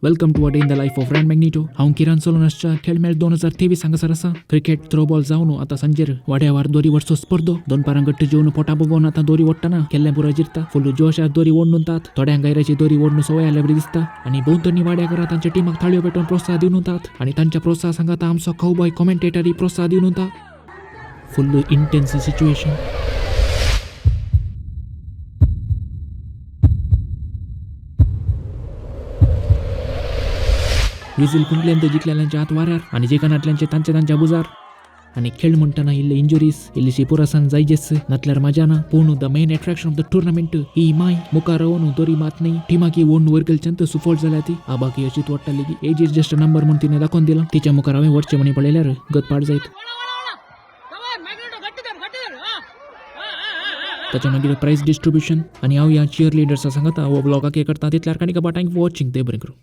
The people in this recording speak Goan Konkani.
Welcome to a day in the life of Ryan Magneto. हांव किरण सोलोनसच्या खेळमेळ 2023 हांगासर आसा. क्रिकेट थ्रोबॉल जावन आतां सांजेर वाड्यावार दोरी वरचो स्पर्धो. दोनपारां गट्ट जेवन पोटा भोगोवन आतां दोरी ओडटना केल्लें पुरो जिरता. फुल जोशार दोरी ओडून तात. थोड्यांक गैराची दोरी ओडून सवय आयल्या बरी दिसता आनी भोंवतणी वाड्याघरां तांच्या टिमाक थाळयो पेटोवन प्रोत्साह दिवन उरतात आनी तांच्या प्रोत्साह सांगाता आमचो कावबॉय कॉमेंटेटरी प्रोत्साह दिवन उरता. Full intense situation. Whistle कुंडल्यान जिखलेल्यांच्या हात वाऱ्यार आनी जिखनातल्यांचे तांच्या तांच्या बुजार. आनी खेळ म्हणटना इल्ले इंजुरीज, इल्लीशी पुरसान जायजेच, नातल्यार मजा ना. पूण the main attraction of the tournament ही माय मुखार रावन दोरी मात न्ही टिमाकी ओडून वयर गेलच्यान सुफळ जाल्या ती. आबाकी अशीच वाडटाली की एज is just number म्हूण तिणें दाखोवन दिलां. तिच्या मुखार हांवें वचचें म्हणी पळयल्यार गत पाड जायत. ताच्या मागीर प्रायज डिस्ट्रिब्युशन आनी हांव ह्या चियर लिडर्सा सांगता हो ब्लॉगाक हे करता तितल्यार काणी कबा. Thank for watching. ते बरें करूं.